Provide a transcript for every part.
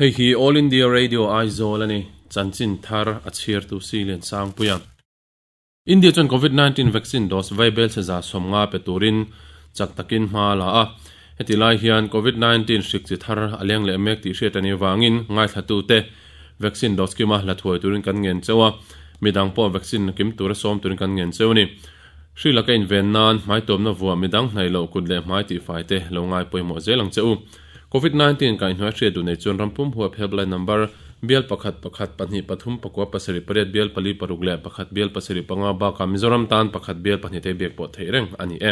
Hei hi All India Radio Aizawl a ni, chanchin thar a chhiartu Silian Sangpuia. India chuan Covid 19 vaccine dose vaibel chhe 150 pe turin chak takin hma a la a. Heti lai hian Covid 19 hrik chi thar a leng leh mek tih hriat a nih avangin ngaithlatute vaccine dose kima la thuai turin kan ngen cheu a, midang pawh vaccine la kim tura sawm turin kan ngen cheu a ni. Hri laka inven nan hmaitawmna vuah midang hnaih loh kut leh hmai tihfai te lo ngai pawimawh zel ang che u. Covid 19 kaihhnuai hriat duh nei chuan rampum huap helpline number bial pakhat pakhat pahnih pathum pakua pasarih pariat bial pali paruk leh pakhat bial pasarih panga bakah Mizoram tan pakhat bial pahnih te biak pawh theih reng a ni e.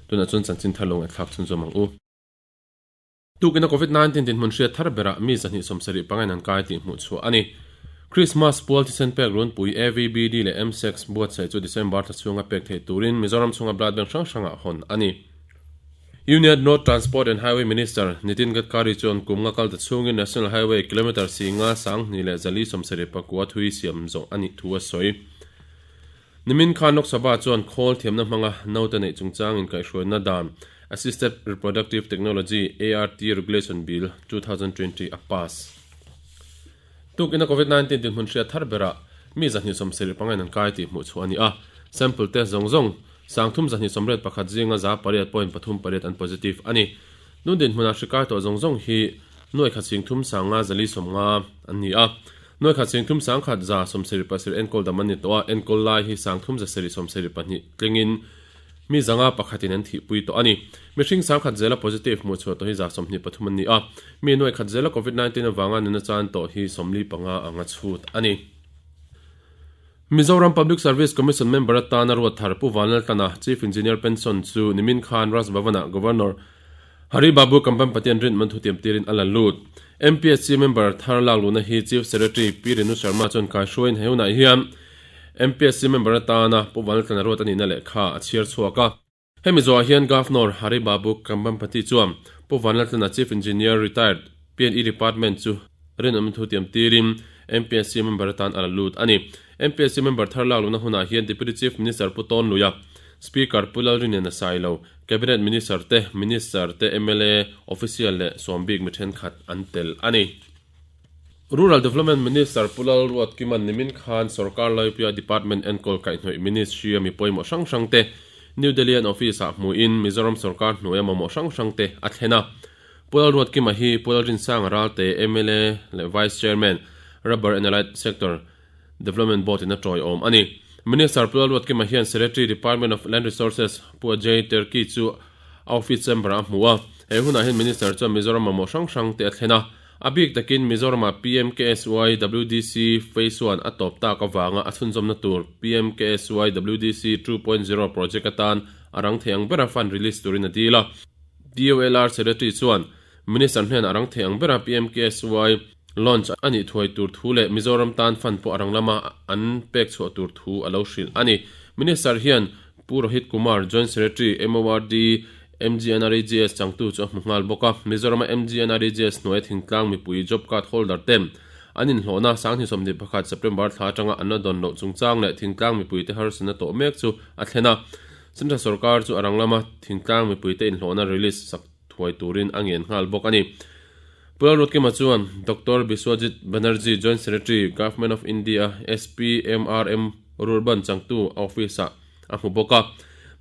Tunah chuan chanchin thar lo ngaihthlak chhunzawm ang u. Tukina Covid 19 dinhmun hriat thar berah mi 275 in an kai tih hmuh chhuah a ni. Christmas pual thisen pek runpui AVBD leh MSEX buatsaih chu December thla chhunga pek theih turin Mizoram chhunga blood bank hrang hrangah hawn a ni. Union Road Transport and Highway Minister Nitin Gadkari chuan kum nga kal ta chhungin National Highway kilometre singa sanghnih leh 474 thui siam zawh a nih thu a sawi. Nimin khan Lok Sabha chuan khawl thiamna hmanga naute neih chungchang inkaihhruaina dan Assisted Reproductive Technology, ART, Regulation Bill, 2020 a pass. Tukina Covid 19 dinhmun hriat thar berah mi 275 in an kai tih hmuh chhuah a ni a, sample test zawng zawng 3281 zinga 8.38 an positive a ni. Nun dinhmunah hri kai tawh zawng zawng hi nuai khat sing thum sang nga zali sawm nga an ni a. Nuai khat sing thum sang khat 77 enkawl dam an ni tawh a, enkawl lai hi 372 tlingin mi zanga pakhatin an thihpui tawh a ni. Mihring 10,000 zela positive hmuh chhuah tawh hi 23 an ni a, mi nuai khat zela Covid 19 avanga nuna chan tawh hi 45 anga chhut a ni. Mizoram Public Service Commission member atana ruat thar Pu Vanlaltlana, Chief Engineer Pension chu nimin khan Raj Bhavan-ah Governor Hari Babu Kambhampati an rinman thutiam tirin a la lut. MPSC member thar lak luhna hi Chief Secretary Pi Renu Sharma chuan kaihruaiin he hunah hian MPSC member atana Pu Vanlaltlana ruat a nihna lehkha a chhiar chhuak a. Hemi zawhah hian Governor Hari Babu Kambhampati chuan Pu Vanlaltlana Chief Engineer Retired PNE Department chu rinawm thu tiam tirin MPSC member atan a la lut a ni. MPSC member thar lak luhna hunah hian Deputy Chief Minister Pu Tawn Luia, Speaker Pu Lalrinliana Sailo, Cabinet Minister te, Minister te, mla Official leh sawm bik mi thenkhat an tel a ni. Rural Development Minister Pu Lalruat Kiman nimin khan Sorkar Laipuia Department enkawl kaihhnawih Ministry a mi pawimawh hrang hrang te New Delhi an office ah hmuhin Mizoram sorkar hnuaia mamawh hrang hrang te a thlen a. Pu Lalruat Kima hi Pu Lalrinsanga Ralte mla leh Vice Chairman, Rubber and Allied Sector Development Board in a tawiawm a ni. Minister Pu Lalruat Kima hian Secretary Department of Land Resources Pu Ajay Tirkey chu a office chamber ah a hmu a. He hunah hian Minister chuan Mizoram mamawh hrang hrang te a thlen a. A bik takin Mizoramah PMKSY WDC Phase One a tawp tak avanga a chhunzawmna tur PMKSY WDC 2.0 project atan a rang thei ang bera fund release turin a dil a. DOLR Secretary chuan Minister hnenah a rang thei ang bera PMKSY launch a nih thuai tur thu leh Mizoram tan fund pawh a rang lama an pek chhuah tur thu a lo hrilh a ni. Minister hian Pu Rohit Kumar, Joint Secretary, MORD, MGNREGS changtu chu a hmu nghal bawk a. Mizorama MGNREGS hnuaia thingtlang mipui job card holder te an inhlawhna 2021 September thla atanga an la dawn loh chungchang leh thingtlang mipuite harsatna tawh mek chu a thlen a. Central sorkar chu a rang lama thingtlang mipuite inhlawhna release sak thuai turin a ngen nghal bawk a ni. Pu Lalruatkima chuan Doctor Biswajit Banerjee, Joint Secretary, Government of India, SPMRM Rurban changtu a office-ah a hmu bawk a.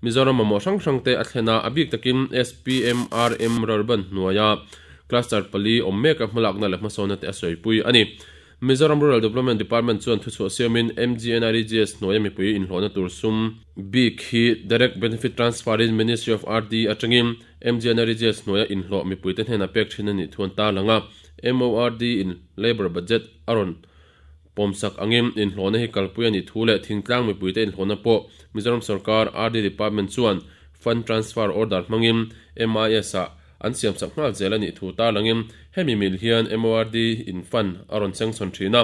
Mizoram mamawh hrang hrang te a thlen a, a bik takin SPMRM Rurban hnuaia cluster pali awm meka hmalakna leh hmasawnna te a sawipui a ni. Mizoram Rural Development Department chuan thuchhuah siamin MGNREGS hnuaia mipui inhlawhna tur sum bik hi Direct Benefit Transfer in Ministry of RD atangin MGNREGS hnuaia inhlawh mipuite hnenah pek thin a nih thu an tarlang a. MORD in Labour Budget a rawn pawmsak angin inhlawhna hi kalpui a nih thu leh thingtlang mipuite inhlawhna pawh Mizoram Sorkar RD Department chuan Fund Transfer Order hmangin MIS ah An siamsak nghal zel a nih thu tarlangin hemi mil hian MORD in fund a rawn sanction thin a,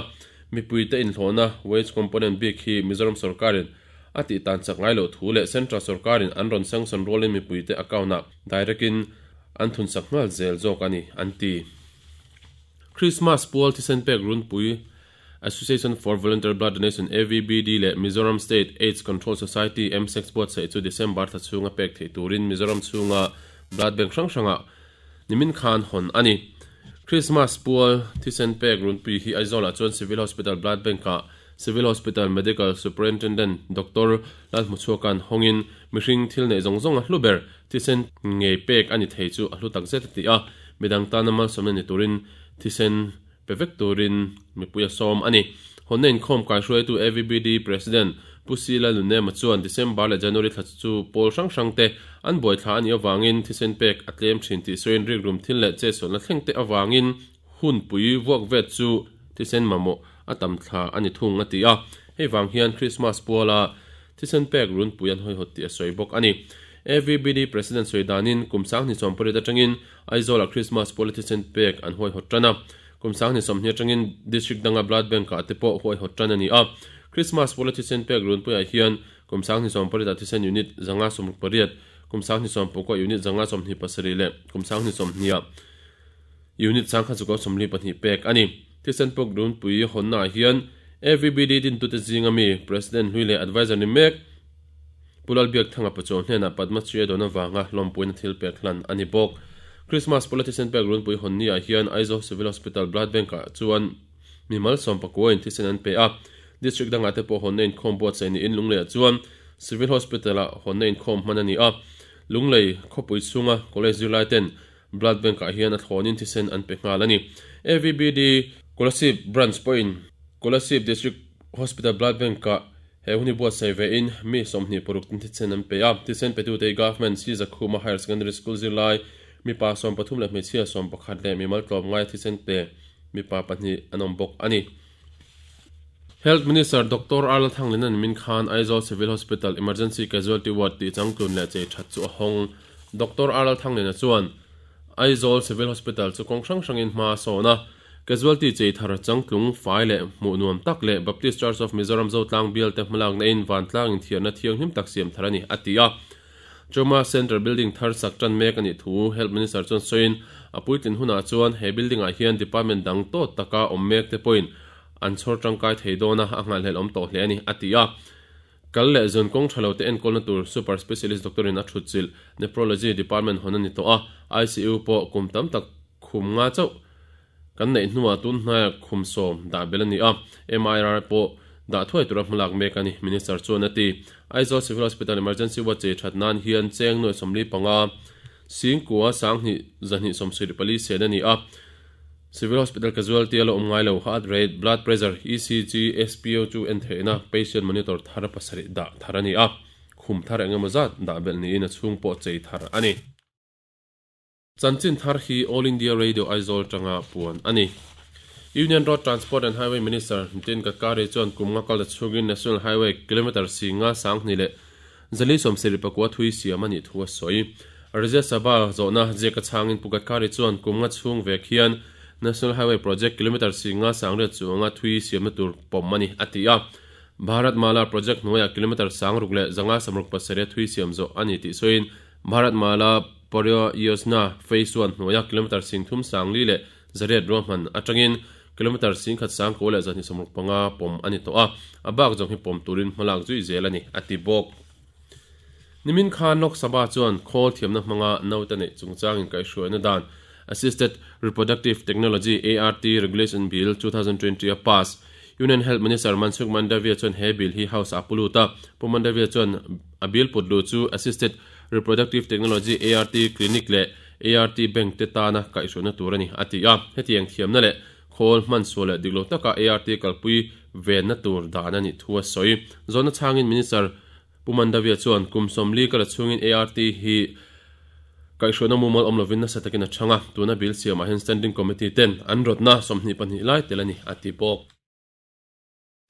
mipuite inhlawhna wage component bik hi Mizoram sorkarin a tih tan chak ngai loh thu leh Central sorkarin an rawn sanction rualin mipuite account ah direct in an thunsak nghal zel zawk a ni, an ti. Christmas pual thisen pek runpui Association for Voluntary Blood Donation, AVBD, leh Mizoram State Aids Control Society, MSACS, buatsaih chu December thla chhunga pek theih turin Mizoram chhunga blood bank hrang hrangah nimin khan hawn a ni. Christmas pual thisen pek runpui hi Aizawlah chuan Civil Hospital Blood Bank-ah Civil Hospital Medical Superintendent Doctor Lalhmuchhuaka'n hawngin mihring thil neih zawng zawng a hlu ber thisen ngei pek a ni thei chu a hlu takzet a ti a, midang tana malsawmna ni turin thisen pe vek turin mipui a sawm a ni. Hawnna inkhawm kaihruaitu AVBD President Pu Sila Lunema chuan December leh January thla chu pawl hrang hrang te an buaithla a nih avangin thisen pek a tlem thin tih sawiin rikrum thil leh chetsualna thleng te avangin hunpui vuak vet chu thisen mamawh a tam thla a ni thung a ti a. Hei vang hian Christmas puala thisen pek runpui an hawihawt tih a sawi bawk a ni. AVBD President sawi danin kum 2018 atangin Aizawlah Christmas puala thisen pek an huaihawt tan a, kum 2020 atangin District danga Blood Bank-ah te pawh huaihawt tan a ni a. Christmas puala thisen pek runpuiah hian kum 2018 ah thisen unit 568, kum 2019 unit 527 leh kum 2020 ah unit 1042 pek a ni. Thisen pek runpui hawnnaah hian AVBD dintute zinga mi President hlui leh Adviser ni mek, Pu Lalbiakthanga Pachuau hnenah Padma Shri a dawn avanga hlawmpuina thil pek hlan a ni bawk. Christmas pawla thisen pek runpui hawn ni ah hian Aizawl Civil Hospital Blood Bank ah chuan mi malsawm pakua in thisen an pe a. District dangah te pawh hawnna inkhawm buatsaih niin Lunglei ah chuan Civil Hospital ah hawnna inkhawm hman a ni a. Lunglei khawpui chhunga college zirlai ten Blood Bank ah hian a thlawnin thisen an pe nghal a ni. AVBD Kolasib Branch pawhin Kolasib District Hospital Blood Bank ah He hun hi buatsaih ve in mi 26 tin thisen an pe a, thisen petute hi Government Sri Zakhuma Higher Secondary School zirlai mipa 13 leh hmeichhia 11 leh mimal tlawm ngai thisen pe mipa pahnih an awm bawk a ni. Health Minister Doctor Arla Thanglina'n min khan Aizawl Civil Hospital Emergency Casualty Ward tih changtlun leh chei that chu a hawng. Doctor Arla Thanglina chuan Aizawl Civil Hospital chu kawng hrang hrangin hma a sawn a, Casualty chei thar changtlung fai leh hmuh nuam tak leh Baptist Church of Mizoram Zotlang bial te hmalakna in vantlang inthiarna thianghlim tak siam thar a ni, a ti a. Trauma Centre building thar sak tan mek a nih thu Health Minister chuan sawiin, a puitlin hunah chuan he building ah hian department dang tawt taka awm mek te pawhin an chhawr tangkai thei dawn a, a nghalhlelh awm tawh hle a ni, a ti a. Kal leh zun kawng tha lo te enkawlna tur super specialist doctor in a thutchilh Nephrology department hawn a ni tawh a, ICU pawh kum tam tak khum nga chauh kan neih hnuah tun hnaia khum sawm dah belh a ni a, MIR pawh dah thuai tura hmalak mek a ni, Minister chuan a ti. Aizawl Civil Hospital Emergency Ward chei that nan hian cheng nuai 45, singkua sanghnih zahnih 74 sen a ni a, Civil Hospital Casualty a la awm ngai lo, heart rate, blood pressure, ECG, SpO chu en theihna patient monitor thar pasarih dah thar a ni a, khum thar eng emaw zat dah belh niin a chhung pawh chei thar a ni. Chanchin thar hi All India Radio Aizawl tanga puan a ni. Union Road Transport and Highway Minister Nitin Gadkari chuan kum nga kal ta chhungin National Highway kilometre singa sanghnih leh zali 74 thui siam a nih thu a sawi. Rajya Sabha zawhna ziak a chhangin Pu Gadkari chuan kum nga chhung vek hian National Highway Project kilometre singa sangriat chuanga thui siamna tur pawm a ni, a ti a. Bharat Mala Project hnuaiah kilometre sangruk leh zanga samruk pasarih a thui siam zawh a ni tih sawiin Bharat Mala Pariya Yojana Phase One hnuaia kilometre singthum sangli leh zariat ruahman atangin kilometre singkhat sangkua leh 265 pawm a ni tawh a, a bak zawng hi pawm turin hmalak zui zel a ni, a ti bawk. Nimin khan Lok Sabha chuan khawl thiamna hmanga naute neih chungchangin kaihhruaina dan Assisted Reproductive Technology, ART, Regulation Bill, 2020 a pass. Union Health Minister Mansukh Mandaviya chuan he bill hi House ah a pu lut a, Pu Mandaviya chuan a bill put luh chu Assisted Reproductive Technology, ART, Clinic leh ART Bank te tana kaihhruaina tur a ni, a ti a. Hetiang thiamna leh khawl hman sual leh dik lo taka ART kalpui venna tur dan a nih thu a sawi. Zawhna chhangin Minister Pu Mandaviya chuan kum 40 kala chhungin ART hi kaihhruaina mumal awm lovin nasa takin a chhang a, tuna bill siamah hian Standing Committee ten an rawtna 22 lai tel a ni, a ti bawk.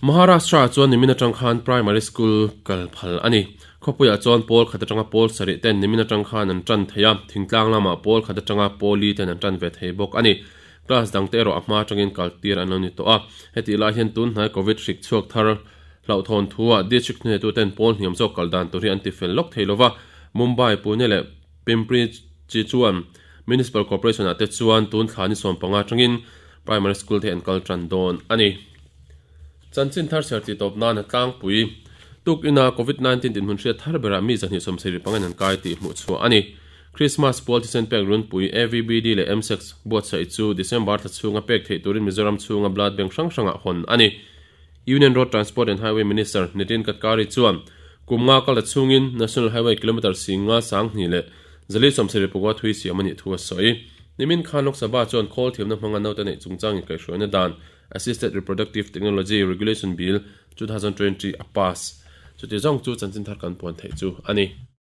Maharashtra ah chuan nimin atang khan Primary School kal phal a ni. Khawpuiah chuan pawl khat atanga pawl sarih ten nimin atang khan an tan thei a, thingtlang lamah pawl khat atanga pawl li ten an tan ve thei bawk a ni. Class dangte erawh a hma atangin kal tir an lo ni tawh a. Hetih lai hian tun hnai Covid hrik chhuak thar hlauhthawn thuah District hnuneitu ten pawl hniam zawk kal dan tur hi an ti fel lawk thei lova, Mumbai, Pune leh Pimpri Chichuan Municipal Corporation ah te chuan tun thla ni 15 atangin Primary School te an kal tan dawn a ni. Chanchin thar chhiar tih tawp nan a tlangpui. Tuk ina Covid 19 dinhmun hriat thar berah mi 275 in an kai tih hmuh chhuah a ni. Krismas pual thisen pek runpui AVBD leh MSEC buatsaih chu December thla chhunga pek theih turin Mizoram chhunga Blood Bank hrang hrangah hawn a ni. Union Road Transport and Highway Minister Nitin Gadkari chuan kum nga kal ta chhungin National Highway kilometre 50 sanghnih leh 474 thui siam a nih thu a sawi. Nimin khan Lok Sabha chuan khawl thiamna hmanga naute neih chungchang inkaihhruaina dan Assisted Reproductive Technology Regulation Bill 2020 a pass. Chuti zawng chu chanchin thar kan puan theih chu a ni.